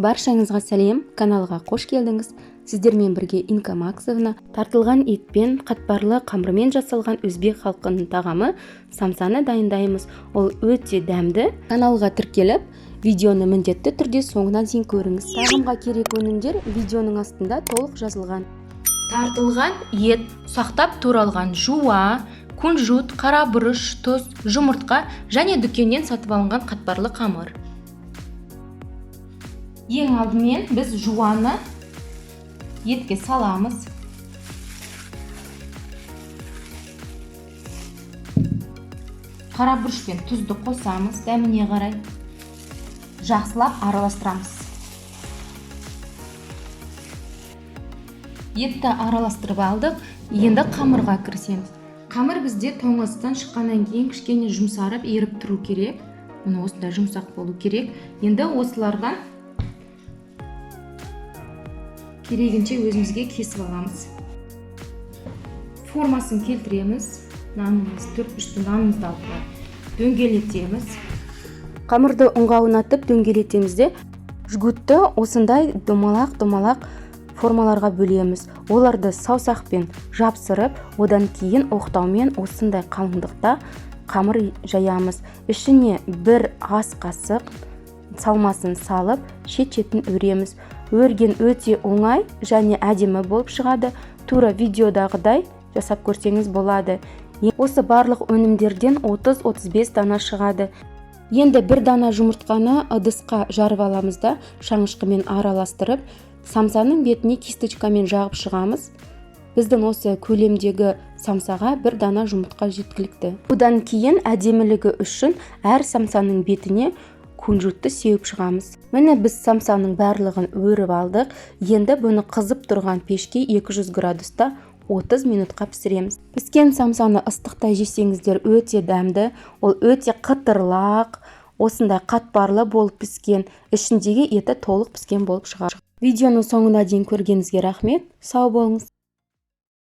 Баршаңызға сәлем, каналға қош келдіңіз. Сіздермен бірге Инка Максовна. Тартылған етпен, қатпарлы қамырмен жасалған өзбек халқының тағамы самсаны дайындаймыз. Ол өте дәмді. Каналға тіркеліп, видеоны міндетті түрде соңына дейін көріңіз. Тағамға керек өнімдер видеоның астында толық жазылған. Тартылған ет, ұсақтап туралған жуа, кунжут, қара бұрыш, тұз, жұмыртқа және дүкеннен сатып алынған қатпарлы қамыр. Ең алдымен біз жуаны етке саламыз. Қара бұрыш пен тұзды қосамыз дәміне қарай. Жақсылап араластырамыз. Етті араластырып алдық, енді қамырға кірісеміз. Қамыр бізде тоңазытқыштан шыққаннан кейін кішкене жұмсарып, еріп тұру керек. Міне, осындай жұмсақ болу керек. Енді осылардан керегінше өзімізге кесіп аламыз. Формасын келтіреміз. Нанымыз, төрт бұрышты нанымызды алып былай дөңгелетеміз. Қамырды ұнға аунатып дөңгелетеміз де, жгутты осындай домалақ-домалақ формаларға бөлеміз. Оларды саусақпен жапсырып, одан кейін оқтаумен осындай қалыңдықта қамыр жаямыз. Ішіне бір ас қасық салмасын салып, шет-шетін өреміз. Өрген өте оңай және әдемі болып шығады. Тура видеодағыдай жасап көрсеңіз болады. Осы барлық өнімдерден 30-35 дана шығады. Енді бір дана жұмыртқаны ыдысқа жарып аламыз да, шаңышқымен араластырып, самсаның бетіне кисточкамен жағып шығамыз. Біздің осы көлемдегі самсаға бір дана жұмыртқа жеткілікті. Одан кейін әдемілігі үшін әр самсаның бетіне кунжутты сеуіп шығамыз. Міне, біз самсаның барлығын өріп алдық. Енді бұны қызып тұрған пешке 200 градуста 30 минутқа пісіреміз. Піскен самсаны ыстықтай жесеңіздер, өте дәмді. Ол өте қытырлақ, осындай қатпарлы болып піскен, ішіндегі еті толық піскен болып шығады. Видеоның соңына дейін көргеніңізге рахмет. Сау болыңыз.